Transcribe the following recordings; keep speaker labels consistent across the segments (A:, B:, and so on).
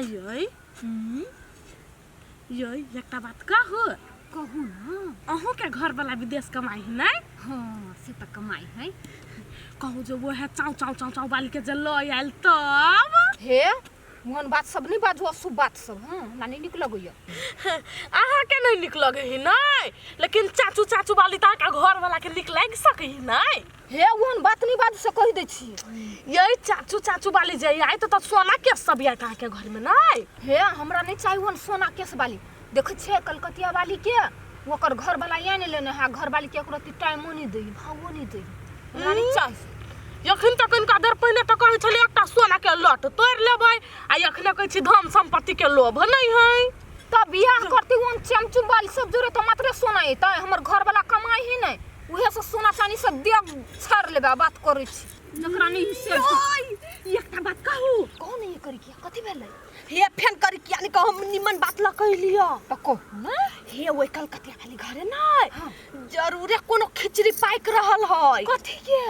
A: यै यै एकटा बात कहू
B: कहू ना
A: अहूँके घरवला विदेश कमाइ है नहि
B: हाँ से तऽ कमाइ है
A: कहू जे वएह चाउ चाउ चाउ चाउ बाली के जे लऽ आयल तब
B: हे ओहन बात सब नहि बाजू अशुभ बात सब हँ हमरा नहि नीक लगैया
A: अहाँके नहि नीक लगै है नहि लेकिन चाचू चाचू बाली तऽ अहाँके घरवला के नीक लागि सकै है नहि
B: हे ओहन बात नहि बाजू से कहि दै छी
A: यै चाचू चाचू बाली जे आयत तऽ सोना के सब आयत अहाँके घरमे नहि
B: हे हमरा नहि चाही ओहन सोना केस बाली देखै छियै कलकतिया वाली के ओकर घरवाला या नहि लेने है घरवाली के एको रत्ती टाइमो नहि दै भावो नहि दै हमरा नहि चाही
A: एखन तक इनका देर पहिने तऽ कहै छलै एकटा सोना के लट तोड़ि लेबै आ एखने कहै छी धन संपत्ति के लोभ नहि है
B: तऽ बियाह करती ओहन चमचुम वाली सब जोड़े तऽ मात्रे सोना एतै हमर घरवाला कमाइ है नहि उहे से सोना चानी सब देह छाड़ लेबै आ बात करै छी जकरा नहि से
A: एकटा बात कहू
B: कहू ने ये करी किया कथी भेलै
C: हे फेन करी किया नहीं कहू हम निमन बात ल कहि लिअ
B: तऽ कहू ने
C: हे ओहि कलकतिया वाली घरे नहीं जरूरे कोनो खिचड़ी पाकि रहल है
B: कथी के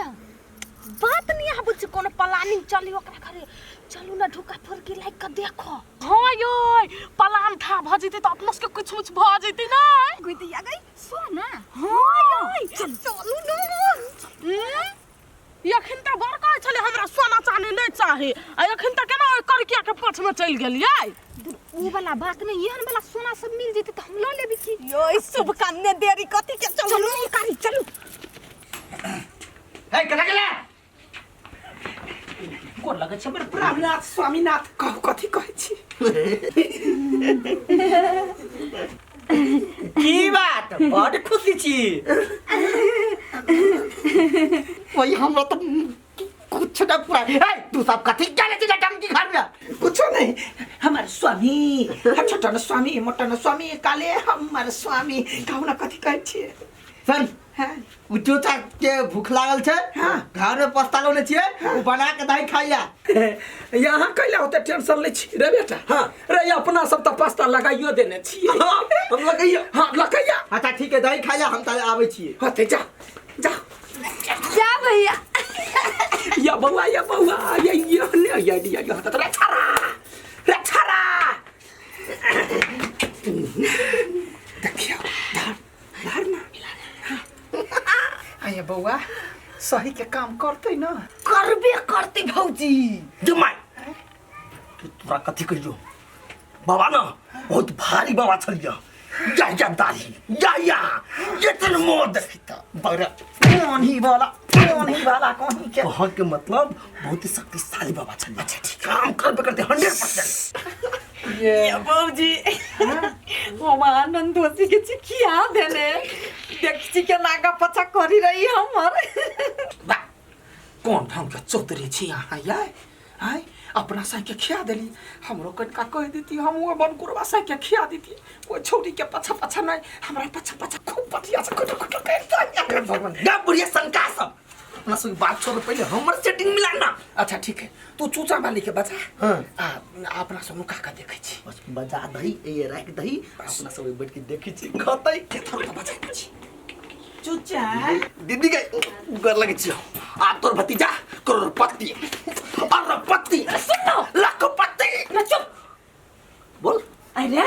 C: बात नहीं आबै छै कोनो प्लानिंग चली ओकरा घरे चलू ना ढुका फुरकी लागि कऽ देखो
A: हाँ यै पलान था भऽ जेतै तऽ अपनो सबके किछु मुछ भऽ जेतै ने
B: गई गई सोना
A: हाँ यै
C: चलू ना
A: एखन तऽ बड़ कहै छलै हमरा सोना चानी नहि चाही आ एखन तऽ केना ओहि करकिया के पछमे चलि गेलियै
B: उ वाला बात नहीं एहन वाला सोना सब मिल जेतै तऽ हम लऽ लेबै की
C: यो शुभ काम ने देरी कथी के चलू
B: चलू कारी चलू
D: हे कतऽ गेलै
E: गोर लगै छै हमर प्राणनाथ स्वामीनाथ कहू कथी कहै छी
D: की बात बड खुशी छी वही हमरा तऽ कुछ न पूरा ए तू सब कथी जाने छी टंकी घर में
E: कुछो नहीं हमार स्वामी छोटन स्वामी मोटन स्वामी काले हमार स्वामी कहू ना कथी कहै छियै
D: सुन
E: हाँ
D: उ चोचा के भूख लागल छै
E: हाँ।
D: घर में पस्ता लौने छियै उ बना के दही खाइया
E: यहाँ कैला होते टेंशन लै छी रे बेटा
D: हाँ।
E: रे अपना सब तऽ पास्ता लगाइयो देने छियै
D: हाँ, हम लगैया
E: हाँ लगैया
D: अच्छा ठीक है दही खाइया हम ताले आबै छियै
E: हाँ ते जा जा
C: जा भैया
E: या बउआ या बउआ या या ले या या या त रे छरा रे छरा देखियो धर धर ना आया बउआ सही के काम करते ना
C: करबे करते भौजी
D: जमाई तू तोरा कथी कहियो बाबा ना बहुत भारी बाबा छलिया या या दाही या या ये मोह देखी त बड़ा
E: कौन वाला कौन वाला कौन के
D: कह के मतलब बहुत ही शक्तिशाली बाबा छलिया अच्छा ठीक काम करबे करते 100%
E: ये
F: बाबूजी हम आनंद दोषी के चिखिया देने देख छी के नागा पछा करी रही हमर
E: बा कोन ढंग के चौधरी छी अहाँ यार आय अपना साई के खिया देली हमरो कनिका कह देती हम वो बनकुरवा साई के खिया देती कोई छौरी के पछा पछा नहीं हमरा पछा पछा खूब बढ़िया से खुटो खुटो कर
D: भगवान ना बुढ़िया शंका सब अपना सब बात छोड़ पहले हमर सेटिंग मिला ना
E: अच्छा ठीक है तू चूचा वाली के बजा
D: हाँ।
E: आ अपना सब नुका के देखै छी
D: बस बजा दही ए राख दही अपना सब बैठ के देखै छी खतै
E: के थोड़ा बजा दै छी
F: चुचा
D: दीदी के कर लगे छी आब तोर भतीजा करोड़पति अरबपति
F: सुन ना
D: लाखपति
F: ना चुप
D: बोल
F: अरे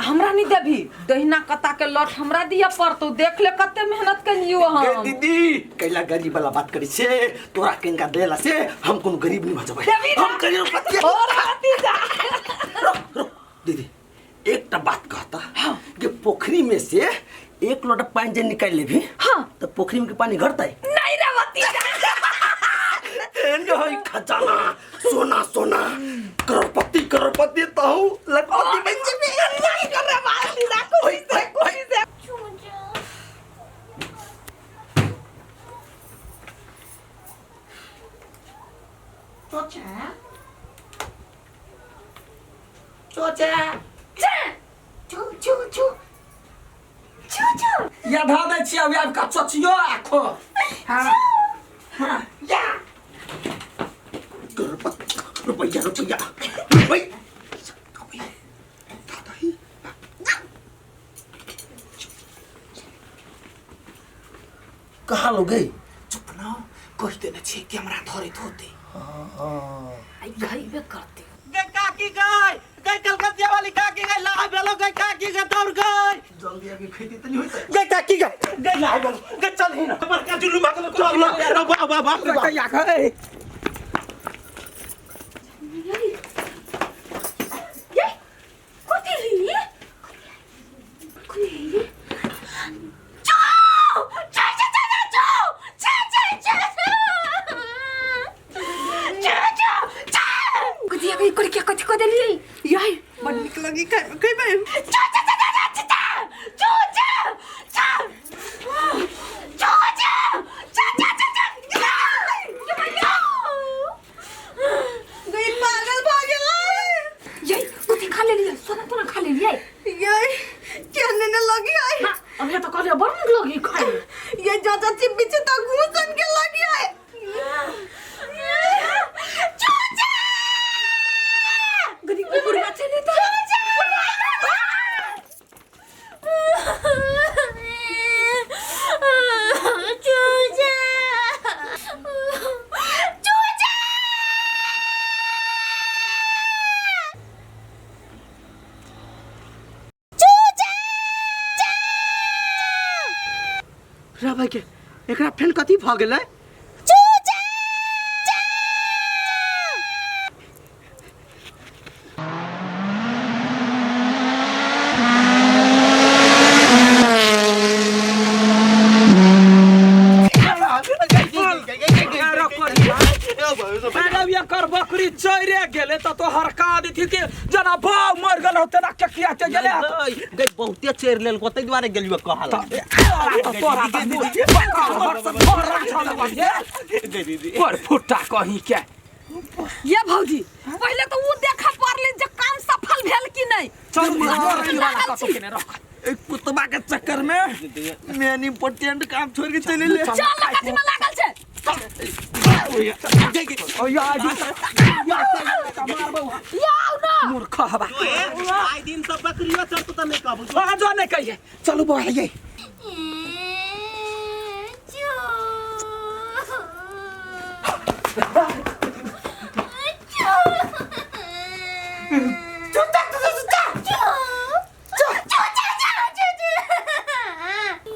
F: हमरा नहीं देबी दहिना कता के लट हमरा दिया पड़तो देख ले कते मेहनत कलियो
D: गे
F: हम
D: दीदी कैला गरीब वाला बात करी से तोरा किनका देला से हम कोनो गरीब नहीं भजबै
F: देबी ना।
D: हम करोड़पति
F: और भतीजा
D: रुक रुक दीदी एकटा बात कहता हाँ। कि पोखरी में से एक लोटा पानी जे निकाल लेबी
F: हाँ।
D: तो पोखरी में के पानी घटतै
F: नहीं रे भतीजा
D: एहन जो है खजाना सोना सोना करोड़पति करोड़पति तो हूँ लखपति बन जेबी
F: नहीं कर रे भतीजा खुशी से खुशी से
E: चोचा चोचा चू चू चू चू या धा दै छियै आब का चचियो आखो हाँ हाँ या
D: करोड़पति रुपैया रुपैया रुपैया कहाँ लो गई
E: चुप ना कहि देने छियै कैमरा धरैत होतै
F: आई खइबे करते गे काकी गई
D: बाप रे बाप।
E: कहिया गए
C: ये कथी रे कथी रे जाओ जा जा जा जा जाओ जा जा जा जा जा जा
B: कथी कथी कर के कथी क देलियै
F: याई बड़ नीक लगी खेबै
C: जा जा जा जा जा जा जा जा जा जा जा जा जा जा जा
F: गई पागल भऽ गेलै
B: यै कथी खा लेलियै सोना तोना खा लेलियै
F: यै केहने ने लगी है
A: अभी तो कहलिए बड़ नीक लगी खाइ
F: ये जो चाची पीछे तो घूसन के लगी है
B: गदी बुढ़वा चले त
C: चूजा चूजा
D: रे भाई के एकरा फेन कथी भऽ गेलै
E: अरे एकर बकरी चोरे गेले त तो हरका देथी के जना भाव मर गेल हो तेना के किया के गेले
D: गई बहुते चेर लेल ताहि दुआरे गेलियो कहला
E: तोरा त पर फुट्टा कहीं के
F: ये भौजी पहले तो ऊ देखा पड़ले जे काम सफल भेल कि नहीं
E: चल वाला कतो के ने रख
D: ए कुतबा के चक्कर में मेन इम्पोर्टेंट काम छोड़ के चले ले
F: चल ना कथी में लागल छै
E: ओ यार
F: याउ ना
E: मूर्ख हवा
D: आइ दिन सब बकरियो चरतो त नहीं कहबो
E: आ जो नहीं कहिए चलू बौआ ये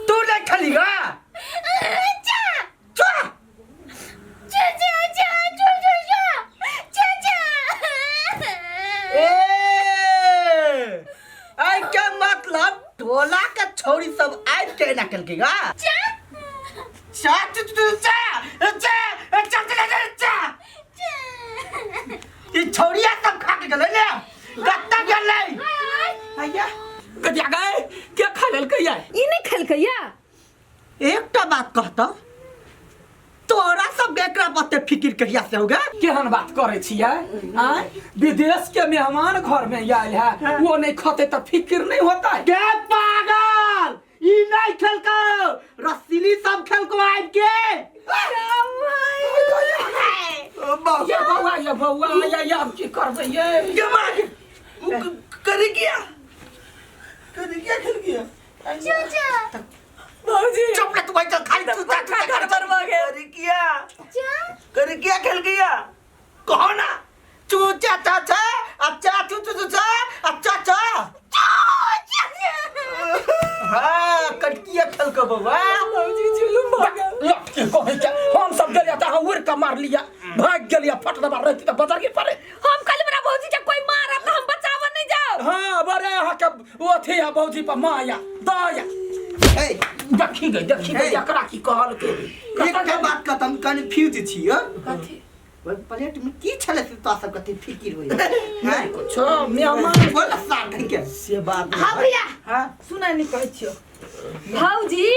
D: तू नहीं खली गा ए आई के मतलब टोला के छौरी सब आबि के एना केलकै गा चा चा चा चा चा चा चा चा ई छौरिया सब खा के गेलै ने कत्ता गेलै
E: आया गदिया गए के खा लेलकै ये
F: ई नहीं खेलकै या
D: एकटा बात कहता तोरा सब एकरा बाते फिकिर कहिया से होगा
E: केहन बात करे छियै आय विदेश के मेहमान घर में आयल है वो नहीं खते त फिक्र नहीं होता है
D: के पागल ई नहीं खेलको रसीली सब खेलको आबि के
E: ये बौआ ये बौआ ये ये हम की करबै ये
D: के मार के उ करे किया करे किया खेल किया
F: भौजी
D: चुप रह तू भाई चल खाली तू
F: पक्का गड़बड़ भऽ गेल
D: करे किया करे किया खेल किया कहो ना चू चा चा चा अच्छा चू चू चू चा अच्छा चा हाँ कटकिया खेल को बउआ
F: भौजी जुलुम भऽ गेल
E: लटके कहे के हम सब गेलिया त अहाँ उड़ के मार लिया भाग गेलिया फट दबा रहती त बजर के पड़े
F: हम कहली हमरा भौजी के कोई मारत त हम बचाव नहीं जाओ
E: हाँ बड़े अहाँ के वो अथी है भौजी पर माया दया
D: ए
E: देखी गई देखी गई
D: हे।
E: एकरा की कहल के
D: एकटा बात कहत हम कन्फ्यूज छी हो
F: कथी
D: ओहि प्लेट में की छलै से तोरा सब कते फिकिर होई
E: नहीं कुछो मेहमान
D: बोल सार के से बात
F: हाँ भैया
D: हाँ
F: सुना नहीं कहै छियो भौजी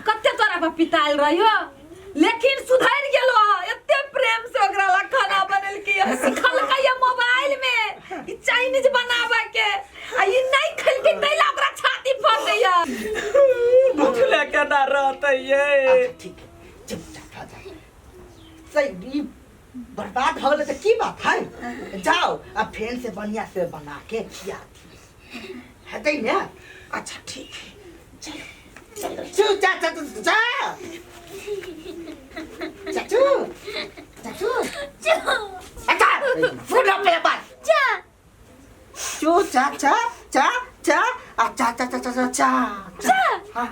F: कते तोरा पर पितायल रहियो लेकिन सुधरि गेलो एते प्रेम से ओकरा ला खाना बनेलकी सिखलकै ये मोबाइल में ई चाइनीज बनावे के आ ई नहीं खेलकै तै ला ओकरा छाती फटैया
E: भुखले के ना रहते ये
D: अच्छा ठीक है चुपचाप आ जा सही ई बर्बाद हो गेलै तऽ की बात है जाओ आ फेन से बढ़िया से बना के खिया दी हेतै ने
E: अच्छा ठीक है
D: चलो चलो चू चा चा चा चा चाचू चाचू अच्छा फुल पे बात चू चा चा चा चा आ चा चा चा चा चा चा चा हाँ।